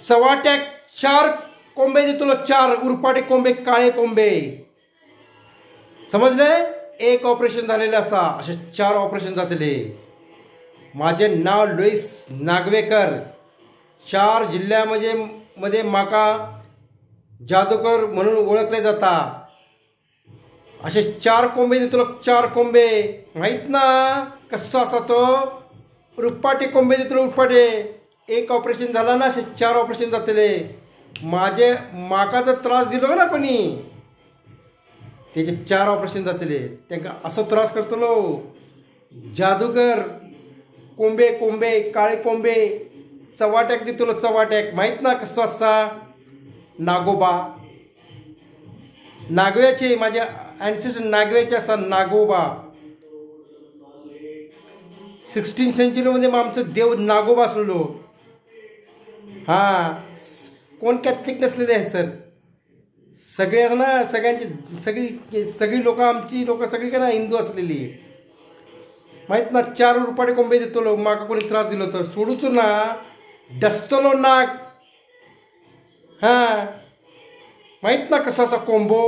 चवाट्याक 4 कोंबे दितलो, 4 उरपाटे कोंबे, काळे कोंबे, समजले? एक ऑपरेशन झालेले आसा, अशे 4 ऑपरेशन जातले। माझे नाव लुईस नागवेकर। 4 जिल्ह्यामध्ये मध्ये माका जादूकर म्हणून ओळखले जाता। असे 4 कोंबे दितलो, 4 कोंबे, माहित ना कसो आसा तो? रुपाटे कोंबे दितलो, रुपाटे। एक ऑपरेशन झाला ना, असे 4 ऑपरेशन जातले। माझे माका जर त्रास दिलो ना कोणी, तेजे 4 ऑपरेशन जातले। तेंका असो त्रास करतलो जादूगर। कोंबे कोंबे काळे कोंबे चवाट्याक दितलो, चवाट्याक, माहित ना कसो आसा? नागोबा, नागव्याचे, माझे एन्सेस्टर नागव्याचे आसा, नागोबा। 16 सेंचुरीमध्ये मग आमचो देव नागोबा आसलेलो। हां, कोण कॅथलिक नसलेले आहे सर, सगळे ना, सगळ्यांची सगळी सगळी लोकं, आमची लोकं सगळी का ना हिंदू असलेली, माहित ना? 4 रुपाटे कोंबे दितलो, माका कोणी त्रास दिलो तर सोडूचो ना, डसतलो नाक। हां, माहित ना कसो आसा कोंबो?